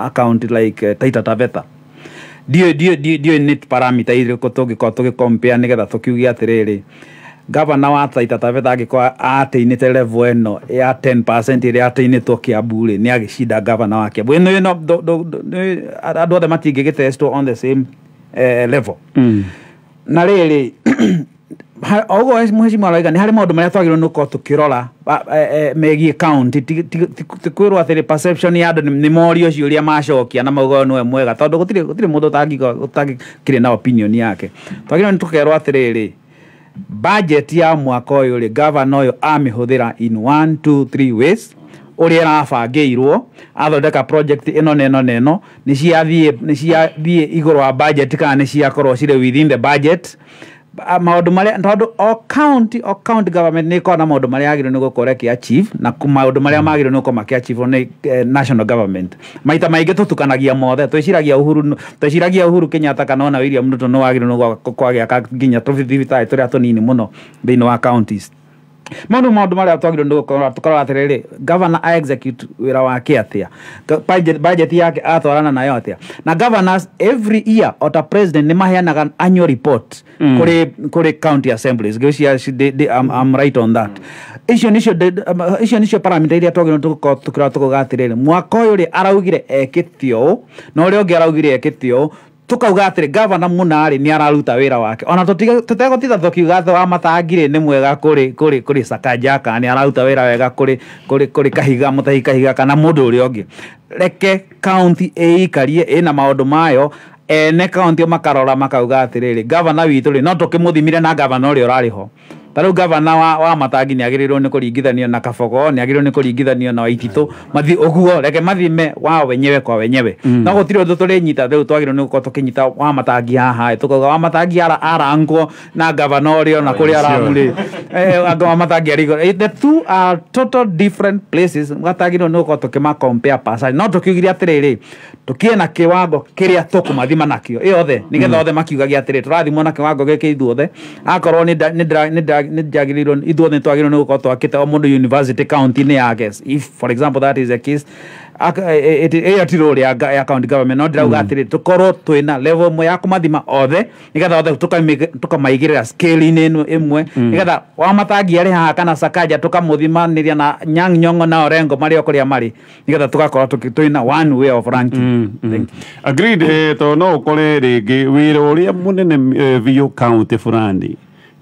a county like Taita Taveta, ndiũĩ nĩ parameter irĩkũ tũngĩkorwo tũgĩ compare nĩgetha tũkiuge atĩrĩrĩ, gavana wa Taita Taveta angĩkorwo atĩinĩte level ĩno ya 10% ĩrĩa atĩinĩtwo Kiambu rĩ, nĩ agĩcinda gavana wa Kiambu ĩno andũ othe matingĩgĩtestwo on the same level. Na rĩrĩ Oguo mheshimiwa arauga nĩ harĩ maũndũ marĩa twagĩrĩirwo nĩ gũkorwo tũkĩrora megiĩ county, ti kwĩrwo atĩrĩ perception ya andũ nĩ morio ciũria macokia na mauga ũyũ nĩwe mwega, tondũ gũtirĩ mũndũ ũtangĩkĩrĩ na opinion yake. Twagĩrĩirwo nĩ tũkerwo atĩrĩrĩ, budget ya mwaka ũyũ rĩ, governor ũyũ amĩhũthĩra in 1 2 3 ways ũrĩa ĩrabangĩirwo, athondeka project ĩno na ĩno na ĩno, nĩ ciathiĩ igũrũ wa budget kana nĩ ciakorwo cirĩ within the budget. Maũndũ marĩa, tondũ o county government nĩ ĩkoragwo na maũndũ marĩa yagĩrĩirwo nĩ gũkorwo ĩkĩ achieve na maũndũ marĩa magĩrĩirwo nĩ gũkorwo makĩ achieve nĩ national government. Maita maingĩ tũtukanagia mothe, twĩciragia Uhuru Kenyatta kana ona William Ruto nĩ wagĩrĩirwo nĩ kwagĩaka nginya tũthibitarĩ tũrĩa tũnini mũno thĩinĩ wa counties. Maũndũ marĩa twagĩrĩirwo nĩ gũkorwo tũkarora atĩrĩrĩ, governor a execute wĩra wake atĩa, budget yake atwarana nayo atĩa, na governors every year ota president nĩ maheanaga annual report kũrĩ county assemblies. Ngwĩciria I'm right on that. Icio nĩcio parameter iria twagĩrĩirwo tũkorwo tũkĩrora tũkauga atĩrĩrĩ, mwaka ũyũ rĩ araugire ekĩte ũũ na ũrĩa ũngĩ araugire ekĩte ũũ, tukauga atĩrĩ governor mũna rĩ nĩ araruta wĩra wake, ona tũtegũtinda tũkiuga atĩ wa Matangi rĩ nĩ mwega kũrĩ Sakaja kana nĩ araruta wĩra wega kũrĩ Kahiga, Mũtahi Kahiga kana mũndũ ũrĩa ũngĩ. Reke county ĩikarie ĩna maũndũ mayo, ene county makarora makauga atĩrĩrĩ, governor witũ rĩ no tũkĩmũthimire na governor ũrĩa ũrarĩ ho. Ta rĩu governor wa Matangi nĩ agĩrĩirwo nĩ kũringithanio na Kabogo, nĩ agĩrĩirwo nĩ kũringithanio na Waititũ, mathi ũguo reke mathime wao wenyewe kwa wenyewe. No gũtirĩ ũndũ tũrĩnyita rĩu twagĩrĩirwo nĩ gũkorwo tũkĩnyita wa Matangi haha, tũkauga wa Matangi arangwo na governor ũrĩa ona kũrĩa aramurĩ. Anga wa Matangi arĩ igũrũ. The two are total different places, gatagĩrĩirwo nĩ gũkorwo tũkĩma compare per se. No tũkiugire atĩrĩrĩ, tũkĩe na kĩwango kĩrĩa tũkũmathima nakĩo ĩyothe, nĩgetha othe makiugagia atĩrĩ tũrathimwo na kĩwango gĩkĩ ithuothe, akorwo nĩ njagĩrĩirwo ithuothe nĩ twagĩrĩirwo nĩ gũkorwo twakĩte o mũndũ university county-inĩ yake. If for example that is the case, ĩyo ti role ya county government, no ndĩrauga atĩrĩ tũkorwo twĩna level ĩmwe ya kũmathima othe, nĩgetha othe tũkamaigĩrĩra scale-inĩ ĩno ĩmwe, nĩgetha wa Matangi arĩ haha kana Sakaja tũkamũthimanĩria na Nyang' Nyong'o na Orengo marĩ o kũrĩa marĩ, nĩgetha tũgakorwo twĩna one way of ranking. Agreed. To no ũkore rĩngĩ wĩra ũrĩa mũnene biũ county fulani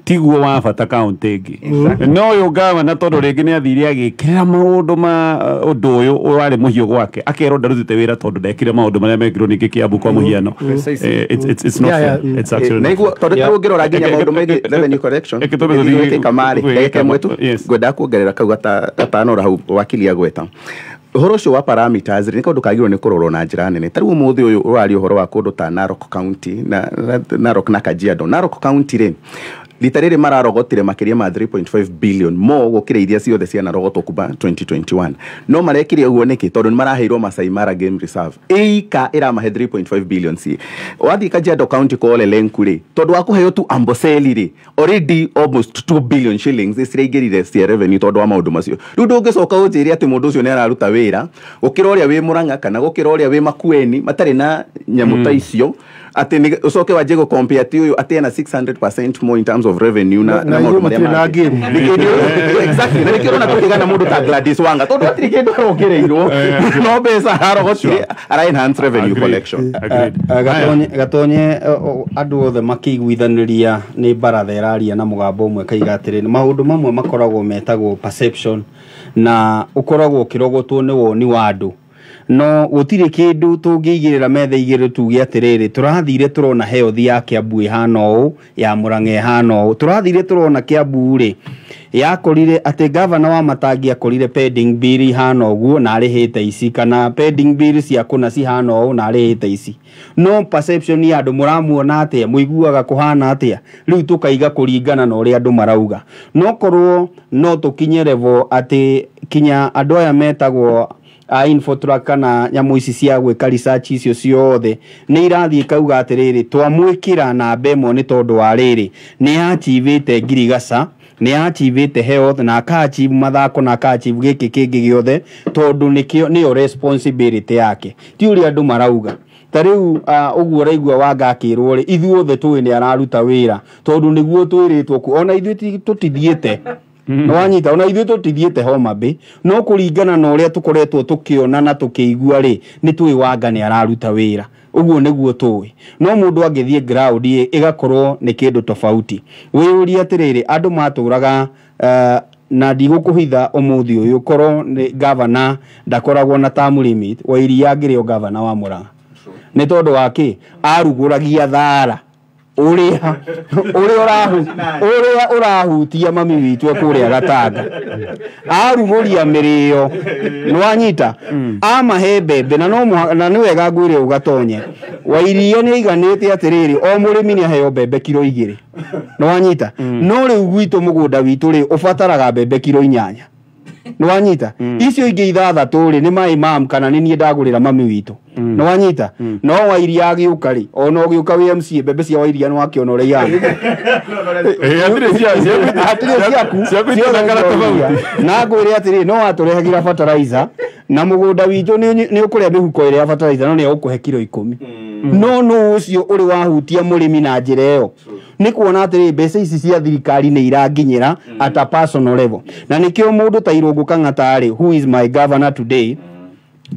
tiguo wa bata county ĩngĩ, no ũyũ gavana tondũ rĩngĩ nĩ athire agĩkĩrĩra maũndũ ma ũndũ ũyũ warĩ mũhiũ gwake, akerwo ndarutĩte wĩra tondũ ndekire maũndũ marĩa mekirwo ningĩ Kiambu kwa mũhiano. It's not fair. It's actually not fair. Tondũ tarĩu ũngĩrora nginya maũndũ megiĩ revenue collection, kamarĩ ndagĩka ĩmwe tu ngwendaga kuongerera kau gatanora hau wakili agweta ũhoro ũcio wa parameters nĩ kaũndũ kagĩrĩirwo nĩ kũrorwo na njĩra nene. Ta rĩu ũmũthĩ ũyũ ũraria ũhoro wa kũndũ ta Narok County na Narok na Kajiado. Narok County rĩ, rita rĩrĩ mararogotire makĩria ma 3.5 billion more gũkĩra iria ciothe cianarogotwo kuma 2021. No marekire ũguo nĩkĩ? Tondũ nĩ maraheirwo Masai Mara Game Reserve ĩika ĩramahe 3.5 billion. Si wathiĩ Kajiado County kwa Ole Lenku rĩ, tondũ wa kũheo tu Amboseli rĩ, already almost 2 billion shillings ciraingĩrire cia revenue tondũ wa maũndũ macio. Rĩu ndũngĩcoka ũnjĩre atĩ mũndũ ũcio nĩ araruta wĩra gũkĩra ũrĩa wĩ Murang'a kana gũkĩra ũrĩa wĩ Makueni matarĩ na nyamũ ta icio, atĩ ũcoke wanjie gũ compare atĩ ũyũ atĩ ena 600% more in terms of revenue na maũndũ marĩa mangĩ. Exactly. Na nĩkĩo ũrona tũkĩgana mũndũ ta Gladys Wanga tondũ hatirĩ kĩndũ arongereirwo, no mbeca arogotire, ara enhance revenue collection. Gatonye andũ othe makĩiguithanĩria nĩ baratha ĩraria na mũgambo ũmwe kaiga atĩrĩ, maũndũ mamwe makoragwo metagwo perception na ũkoragwo ũkĩrogotwo nĩ woni wa andũ, no gũtirĩ kĩndũ tũngĩigĩrĩra metha igĩrĩ tuge atĩrĩrĩ tũrathire tũrona health ya Kiambu ĩhana ũũ, ya Murang'a ĩhana ũũ, tũrathire tũrona Kiambu rĩ yakorire atĩ gavana wa Matangi akorire pending bill ihana ũguo na arĩhĩte ici, kana pending bill cia kũna cihana ũũ na arĩhĩte ici. No perception ya andũ mũramuona atĩa, mũiguaga kũhana atĩa, rĩu tũkaiga kũringana na ũrĩa andũ marauga. No korwo no tũkinye level atĩ kinya andũ aya metagwo a Infotrack kana nyamũ ici cia gwĩka research icio ciothe nĩ irathiĩ kauga atĩrĩrĩ twamwĩkĩra namba ĩmwe nĩ tondũ wa rĩrĩ nĩ achievĩte ngirigaca, nĩ achievĩte health na aka achieve mathako na aka achieve gĩkĩ kĩngĩ gĩothe, tondũ nĩkĩo nĩyo responsibility yake, ti ũrĩa andũ marauga. Ta rĩu ũguo ũraigua Wanga akĩrwo rĩ, ithuothe tũĩ nĩ araruta wĩra tondũ nĩguo twĩrĩtwo ona ithuĩ tũtithiĩte. Nĩ wanyita ona ithuĩ tũtithiĩte Homa Bay, no kũringana na ũrĩa tũkoretwo tũkĩona na tũkĩigua rĩ, nĩ tũĩ Wanga nĩ araruta wĩra. Ũguo nĩguo tũĩ. No mũndũ angĩthiĩ ground ĩgakorwo nĩ kĩndũ tofauti. Wĩyũrie atĩrĩrĩ, andũ matũraga na ndigũkũhitha ũmũthĩ ũyũ korwo nĩ governor ndakoragwo na term limit, Wairia angĩrĩ o governor wa Murang'a. Nĩ tondũ wa kĩ? Arugũragia thara ũrĩa ũrahutia mami witũ kũrĩa Gatanga. Arugũria mĩrĩo, nĩwanyita, amahe mbembe na no na nĩ wega ngwĩre ũgatonye. Wairia nĩ aiganĩte atĩrĩrĩ, o mũrĩmi nĩ aheo mbembe kiro 2. Nĩwanyita? No rĩu gwitũ mũgũnda witũ rĩ ũbataraga mbembe kiro 8. Nĩwanyita? Icio ingĩ 6 rĩ nĩ maĩ mam kana nĩ niĩ ndagũrĩra mami witũ. Nĩwanyita? No Wairia agĩũka rĩ, ona ũgĩũka wĩ MCA mbembe cia Wairia nĩwakĩona ũrĩa ihana. Hatirĩ ciaku na ngwĩre atĩrĩ, no watũrehagĩra fertilizer na mũgũnda witũ nĩ ũkũrĩa mĩhuko ĩrĩa ya fertilizer no nĩ egũkũhe kiro 10. No nũ ũcio ũrĩ wahutia mũrĩmi na njĩra ĩyo? Nĩ kuona atĩrĩ, mbeca ici cia thirikari nĩ iranginyĩra at a personal level. Na nĩkĩo mũndũ ta Irũngũ Kang'ata rĩ, who is my governor today,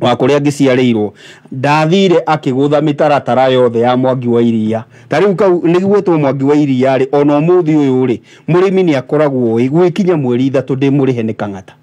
wa kũrĩa ngĩciarĩirwo, ndathire akĩgũtha mĩtaratara yothe ya Mwangi wa Iria. Ta rĩu kau nĩgwĩtwo Mwangi wa Iria rĩ, ona ũmũthĩ ũyũ rĩ, mũrĩmi nĩ akoragwo ĩ gwĩkinya mweri 3 ndĩmũrĩhe nĩ Kang'ata.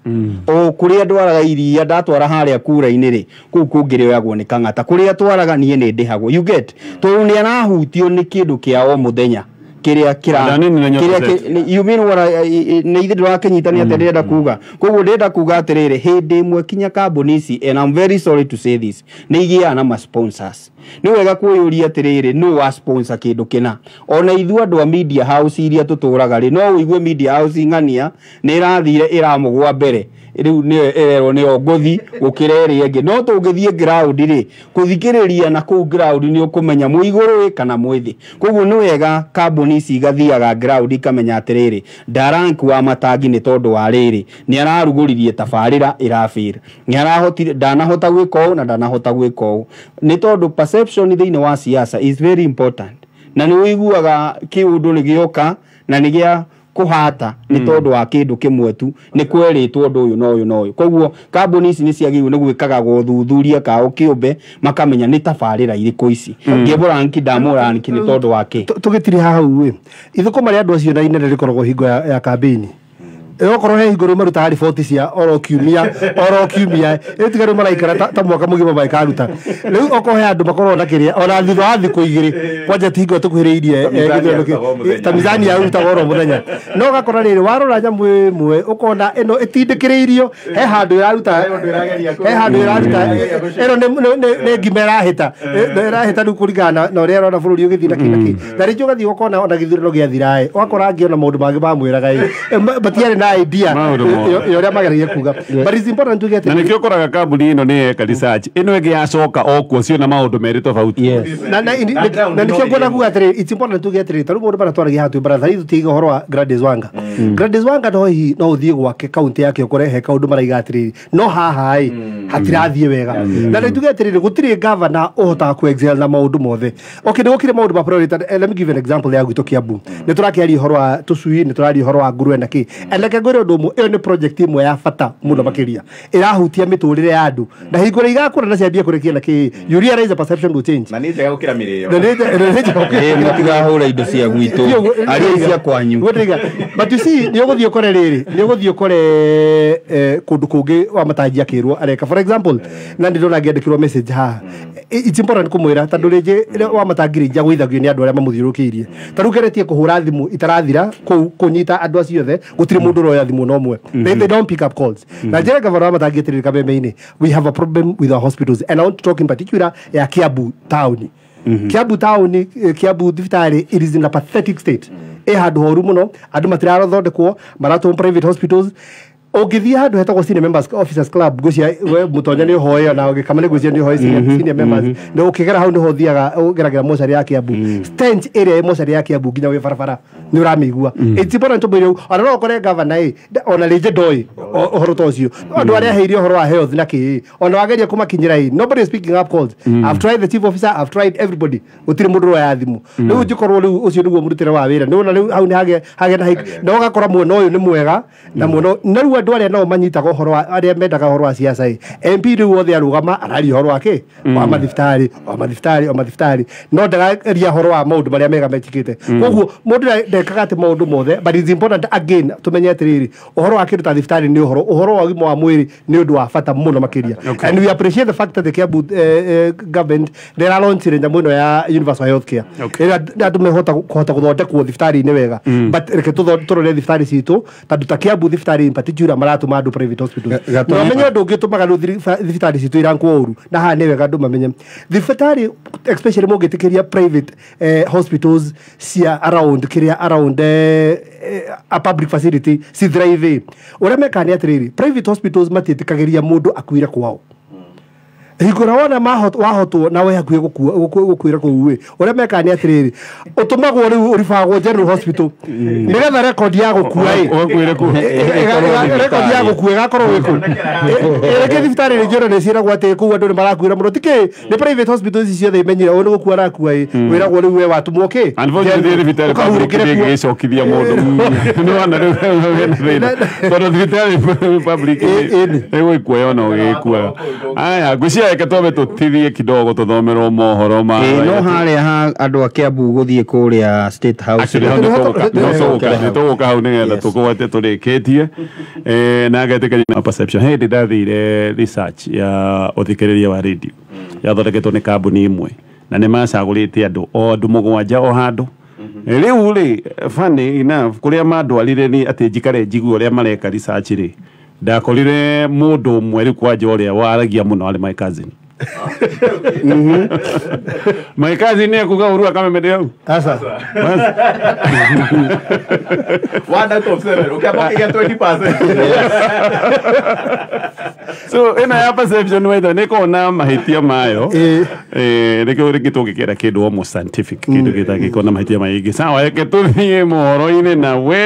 O kũrĩa ndwaraga iria ndatwara harĩa kura-inĩ rĩ, kũu kũngĩ rĩoyagwo nĩ Kang'ata. Kũrĩa twaraga niĩ nĩ ndĩhagwo. You get? Tondũ nĩ arahutio nĩ kĩndũ kĩa o mũthenya. Kĩrĩa kĩrĩa you mean what nĩ ithe ndĩrakĩnyita nĩ atĩa ndĩrenda kuga. Koguo ndĩrenda kuga atĩrĩrĩ, hĩndĩ ĩmwe kinya kambuni ici, and I'm very sorry to say this, nĩ igĩaga na ma sponsors. Nĩ wega kwĩyũria atĩrĩrĩ, nũ wa sponsor kĩndũ kĩna. Ona ithuĩ andũ a media house iria tũtũraga rĩ, no ũigue media house ng'ania nĩ ĩrathire ĩramũgwa mbere, rĩu nĩyo ĩrerwo nĩyo ngũthi gũkĩra ĩrĩa ĩngĩ. No tũngĩthiĩ ground rĩ, kũthikĩrĩria na kũu ground nĩ ũkũmenya mwĩ igũrũ kana mwĩ thĩ. Koguo nĩ wega kambuni ici igathiaga ground ikamenya atĩrĩrĩ, ndarank wa matangi nĩ tondũ wa rĩrĩ, nĩ ararugũririe tabarĩra ĩrabĩra, nĩ arahotire, ndanahota gwĩka ũũ na ndanahota gwĩka ũũ. Nĩ tondũ perception thĩinĩ wa siasa is very important. Na nĩ ũiguaga kĩũndũ nĩ gĩoka na nĩ gĩa kũhata nĩ tondũ wa kĩndũ kĩmwe tu, nĩ kwerĩtwo ũndũ ũyũ na ũyũ na ũyũ. Koguo kambuni ici nĩ ciagĩrĩirwo nĩ gwĩkaga gũthuthuria kao kĩũmbe, makamenya nĩ tabarĩra irĩkũ ici. Ngĩmũranki ndamũranki nĩ tondũ wa kĩ. Tũgĩtirĩ haha hau ĩ, ithũkũma rĩa andũ acio na inene rĩkoragwo hingo ya kambĩini. Okorwo he hingo rĩu marutaga riboti cia oro kiumia, ĩtiga rĩu maraikara ta mwaka mũgima magĩkaruta. Rĩu okorwo he andũ makoragwo na kĩrĩa ona thutha wa thikũ 2 kwanja ti hingo tũkuhĩrĩirie, ta mizani yarutaga oro mũthenya. No ũgakora rĩrĩ, warora nyamũ ĩmwe ũkona ĩno ĩtindĩkĩrĩirio, he handũ ĩraruta, he handũ ĩraruta, ĩno nĩ ngima ĩrahĩta, ĩrahĩta rĩu kũringana na ũrĩa ĩrona bũrũri ũgĩthiĩ na kĩ na kĩ. Na rĩngĩ ũgathiĩ ũkona ona gĩthurano gĩathira ĩ, ũgakora angĩ ona maũndũ mangĩ mamwĩraga ĩ, matiarĩ na idea yoria mageragia kuga. But it's important to get na nikio koraga kambuni ino ni eka research ino ĩngĩ yacoka o kuo ciona maũndũ merĩ tofauti. Na nikio ngwenda kuga atĩrĩ, it's important to get atĩrĩ, ta rĩu mũndũ maratwaragia haha twĩ baratha, ithuĩ tũtiga ũhoro wa Gladys Wanga. Gladys Wanga no hihi no ũthiĩ gwake kaunti yake ũkore he kaũndũ maraiga atĩrĩrĩ, no haha ĩ hatirathiĩ wega. Na nĩ tuge atĩrĩrĩ, gũtirĩ governor ũhotaga ku excel na maũndũ mothe. Okay, nĩ gũkĩrĩ maũndũ ma priority. Let me give an example ya gwitũ Kiambu. Nĩ tũrakĩaria ũhoro wa tũcui, nĩ tũraria ũhoro wa ngũrwe na kĩ. And reke ngwĩre ũndũ ũmwe, ĩyo nĩ project ĩmwe ya bata mũno makĩria ĩrahutia mĩtũrĩre ya andũ, na hingo ĩrĩa igakũra na ciambie kũrekia na kĩ, you realize the perception will change. Na nĩ njega gũkĩra mĩrĩo. Na nĩ njega gũkĩra mĩrĩo. Mũtigahũra indo cia gwitũ, aria cia kwanyu. But you see, nĩ ũgũthiĩ ũkore rĩrĩ, nĩ ũgũthiĩ ũkore kũndũ kũngĩ wa matanji akĩrwo areka. For example, na ndĩrona ngĩandĩkĩrwo message haha, it's important kũmwĩra tondũ rĩngĩ wa matangi rĩngĩ agũithagio nĩ andũ arĩa mamũthiũrũrũkĩirie. Ta rĩu ngeretie kũhũra thimũ itarathira kũu kũnyita andũ acio othe, gũtirĩ mũndũ ũroya thimũ na ũmwe. They don't pick up calls. Na njĩra gavana wa matangi atĩrĩrĩ Kameme-inĩ, we have a problem with our hospitals, and I want to talk in particular ya Kiambu town. Kiambu town, Kiambu thibitarĩ, it is in a pathetic state. Ĩ handũ horu mũno, andũ matirathondekwo, maratũmwo private hospitals. Ũngĩthiĩ handũ hetagwo Senior Members Officers Club, ngwĩciria we Mũtonya nĩ ũhoe, ona ũgĩkama nĩ ngwĩciria nĩ ũhoe senior members, na ũkĩgera hau nĩho ũthiaga ũgeragĩra mocarĩ ya Kiambu. Stench ĩrĩa ĩ mocarĩ ya Kiambu nginya wĩ barabara nĩ ũramĩigua. It's important tũmwĩre ũguo. Ona no ũkore gavana ĩ ona rĩngĩ ndoĩ ũhoro ta ũcio, andũ arĩa aheire ũhoro wa health na kĩ, ona wageria kũmakinyĩra ĩ, nobody is picking up calls. I've tried the chief officer, I've tried everybody, gũtirĩ mũndũ ũroya thimũ. Rĩu njĩkorwo rĩu ũcio nĩguo mũrutĩre wa wĩra, nĩwona rĩu hau nĩ hage na hike, na ũgakora mwena ũyũ nĩ mwega na mwena na rĩu andũ arĩa nao manyitaga ũhoro wa arĩa mendaga ũhoro wa siasa ĩ, MP rĩu othe arũgama araria ũhoro wa kĩ, wa mathibitarĩ, wa mathibitarĩ, wa mathibitarĩ, no ndararia ũhoro wa maũndũ marĩa mega mekĩkĩte. Koguo mũndũ ndekaga atĩ maũndũ mothe, but it's important again tũmenye atĩrĩrĩ, ũhoro wa kĩndũ ta thibitarĩ nĩ ũhoro wa ũgima wa mwĩrĩ nĩ ũndũ wa bata mũno makĩria. And we appreciate the fact that the Kiambu government nĩ ĩralaunchire nyamũ ĩno ya universal health care, ĩrĩa andũ mehota kũhota gũthondekwo thibitarĩ-inĩ wega. But reke tũrore thibitarĩ citũ, tondũ ta Kiambu thibitarĩ in particular maratũma andũ private hospitals. Na ũmenye ũndũ ũngĩ ũtũmaga rĩu thibitarĩ citũ irankwo ũru, na haha nĩ wega andũ mamenye, thibitarĩ especially mũngĩtĩkĩria private hospitals cia around kĩrĩa around a public facility ci thrive, ũrĩa mekaga nĩ atĩrĩrĩ, private hospitals matiĩtĩkagĩria mũndũ akuire kwao. Hingo ĩrĩa wona wahotwo na we hakuhĩ gũkuĩra kũu ĩ, ũrĩa mekaga nĩ atĩrĩrĩ, ũtũmagwo rĩu ũribagwo general hospital nĩgetha record ya gũkua ĩ, Ũgakuĩra kũu. Record ya gũkua ĩgakorwo ĩ kũu. Rĩngĩ thibitarĩ rĩngĩ ona nĩ ciĩragwo atĩ kũu andũ nĩ marakuĩra mũno, tikĩ nĩ private hospitals ici ciothe imenyire ũyũ nĩ gũkua arakua ĩ, wĩragwo rĩu we watũmwo kĩ. Unfortunately, thibitarĩ public Ũkahurũkĩre kuo. ndĩngĩgĩcokithia mũndũ. Nĩ wona rĩu hena thĩna, tondũ thibitarĩ public Ĩni. ĩgũgĩkuoya ona ũgĩkuaga. Aya, ngwĩciria reke twambe tũtithie kidogo tũthomerwo mohoro ma Ĩĩ, no harĩa ha andũ a Kiambu gũthiĩ kũrĩa State House. Actually, hau nĩ tũgũka hau nĩgetha tũkũgwate tũrĩkĩtie. Na ngetĩkĩria na perception hĩndĩ ndathire research ya ũthikĩrĩria wa radio yathondeketwo nĩ kambuni ĩmwe, na nĩ macagũrĩte andũ o andũ 7 o handũ. Rĩu rĩ, funny enough, kũrĩa mandwarire nĩ atĩ njikare njigue ũrĩa mareka research rĩ, ndakorire mũndũ ũmwe rĩu kwanja ũrĩa waragia mũno arĩ my cousin. My cousin nĩ ekuga ũru akamemende hau. Asa. 1 out of 7, ũkĩamba ũkĩgĩa 20%. So ĩno ya perception wetha nĩ ĩkoragwo na mahĩtia mayo. Ĩĩ. Nĩkĩo rĩngĩ tũngĩkĩra kĩndũ almost scientific, kĩndũ gĩtangĩkorwo na mahĩtia maingĩ. Sawa, reke tũthiĩ mohoro-inĩ na we.